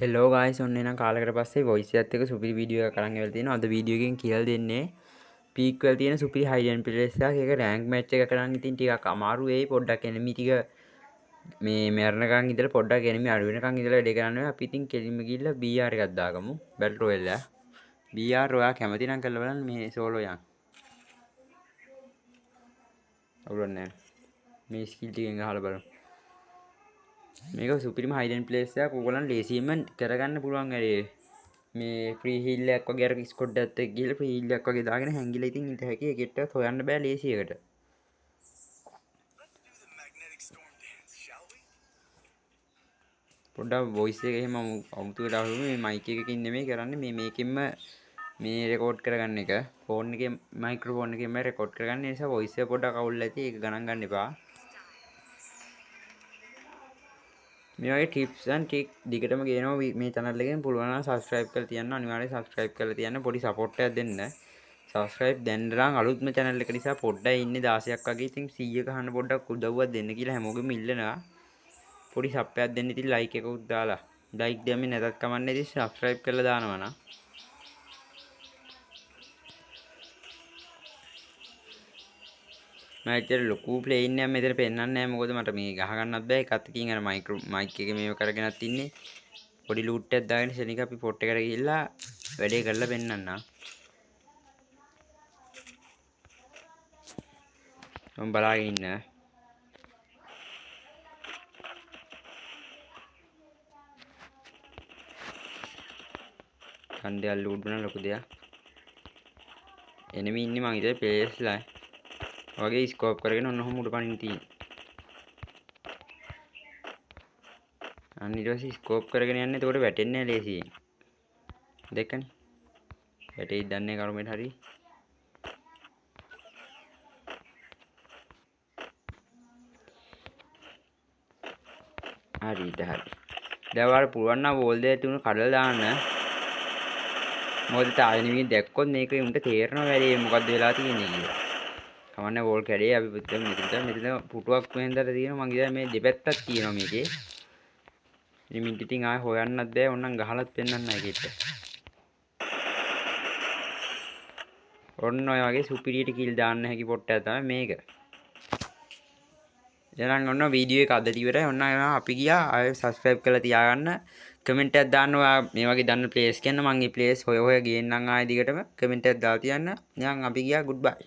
Hello ගායිස්, ඔන්න එහෙනම් කාලයකට පස්සේ වොයිස් එකත් එක්ක සුපිරි වීඩියෝ එකක් අරන් ඇවිල්ලා තියෙනවා. අද වීඩියෝ එකෙන් කියලා දෙන්නේ පීක් වල තියෙන සුපිරි හයි එන්ඩ් ප්ලේස් එකක්. ඒක රෑන්ක් මැච් එක කරන් ඉතින් ටිකක් අමාරු වෙයි. පොඩ්ඩක් එනිමි ටික මේ මැරෙනකන් ඉඳලා පොඩ්ඩක් එනිමි අඩු වෙනකන් ඉඳලා වැඩේ කරන්න වෙයි. අපි ඉතින් කෙලින්ම ගිහිල්ලා BR එකක් දාගමු. බැටල් රොයල් එක. BR ඔයා කැමති නම් කරලා බලන්න මේ සෝලෝ යන්. අවුලක් නෑ. මේ ස්කිල් ටිකෙන් ගහලා බලමු. මේක සුපිරිම හයි එන්ඩ් ප්ලේස් එකක්. ඕගොල්ලන් ලේසියෙන්ම කරගන්න පුළුවන් වැඩේ. මේ ෆ්‍රී හීල් එකක් වගේ අර ස්කොඩ් එකත් එක්ක ගිහලා ෆ්‍රී හීල් එකක් වගේ දාගෙන හැංගිලා ඉතින් ඉඳ හැකි. ඒකෙට්ටත් හොයන්න බෑ ලේසියකට. පොඩ්ඩක් වොයිස් එක එහෙම අමුතු වෙලා ආවම මේ මයික් එකකින් නෙමෙයි කරන්නේ, මේ මේකෙන්ම මේ රෙකෝඩ් කරගන්න එක. ෆෝන් එකේ මයික්‍රොෆෝන් එකෙන්ම රෙකෝඩ් කරගන්න. ඒ නිසා වොයිස් එක පොඩ්ඩක් අවුල් ඇති. ඒක ගණන් ගන්න එපා. මේ වගේ ටිප්ස් ඇන්ඩ් ට්‍රික් දිගටම ගේනවා මේ channel එකෙන්. පුළුවන් නම් subscribe කරලා තියන්න. අනිවාර්යයෙන් subscribe කරලා තියන්න. පොඩි support එකක් දෙන්න. Subscribe දැන් නම් අලුත්ම channel එක නිසා පොඩ්ඩයි ඉන්නේ 16ක් වගේ. ඉතින් 100 ගහන්න පොඩ්ඩක් උදව්වක් දෙන්න කියලා හැමෝගෙම ඉල්ලනවා. පොඩි sub එකක් දෙන්න. ඉතින් like එකකුත් දාලා. Like දැම්මේ නැතත් කමක් නැහැ. ඉතින් subscribe කරලා දානවා නම්. මම ඇත්තට ලොකු ප්ලේන් එකක් මෙතන පෙන්වන්නේ නැහැ. මොකද මට මේ ගහ ගන්නත් බෑ. එකත් එකකින් අර මයික් එකේ මේව කරගෙනත් ඉන්නේ. පොඩි ලූට් එකක් දාගෙන ශනික අපි පොට් එකට ගිහිල්ලා වැඩේ කරලා පෙන්වන්නම්. මම බලාගෙන ඉන්න. කණ්ඩායම් ලූට් වුණා ලොකු දෙයක්. එනිමි ඉන්නේ මං හිතුවේ ප්ලේස්ලා. වගේ ස්කෝප් කරගෙන ඔන්න ඔහොම උඩ පනින්න තියෙන්නේ. අන්න ඊට පස්සේ ස්කෝප් කරගෙන යන්න. එතකොට වැටෙන්නේ නැහැ ලේසියෙන්. දැක්කනේ. වැටෙයිද දන්නේ කරුමෙට හරි. හරිද හරි. දැන් ඔයාලට පුළුවන් නම් වෝල් දෙක තුන කඩලා දාන්න. මොකද තාම එනිමි දැක්කොත් මේක උන්ට තේරෙනවා වැඩේ මොකද්ද වෙලා තියෙන්නේ කියලා. කමන්නේ වෝල් කැඩේ. අපි මෙතන මෙතන පුටුවක් වෙනදට තියෙනවා. මං හිතන්නේ මේ දෙපැත්තක් තියෙනවා මේකේ. ඉතින් මින්ට ඉතින් ආයෙ හොයන්නත් බෑ. ඕන්නම් ගහලත් පෙන්නන්න ඒකෙට. ඔන්න ඔය වගේ සුපිරියට කිල් දාන්න හැකි පොට් එකක් තමයි මේක. එහෙනම් ඔන්න වීඩියෝ එක අදට ඉවරයි. ඔන්න එහෙනම් අපි ගියා. ආයෙ සබ්ස්ක්‍රයිබ් කරලා තියාගන්න. කමෙන්ට් එකක් දාන්න ඔයා මේ වගේ දන්න ප්ලේස් කියන්න. මං මේ ප්ලේස් හොය හොය ගේන්නම් ආයෙ දිගටම. කමෙන්ට් එකක් දාලා තියන්න. එහෙනම් අපි ගියා. Good bye.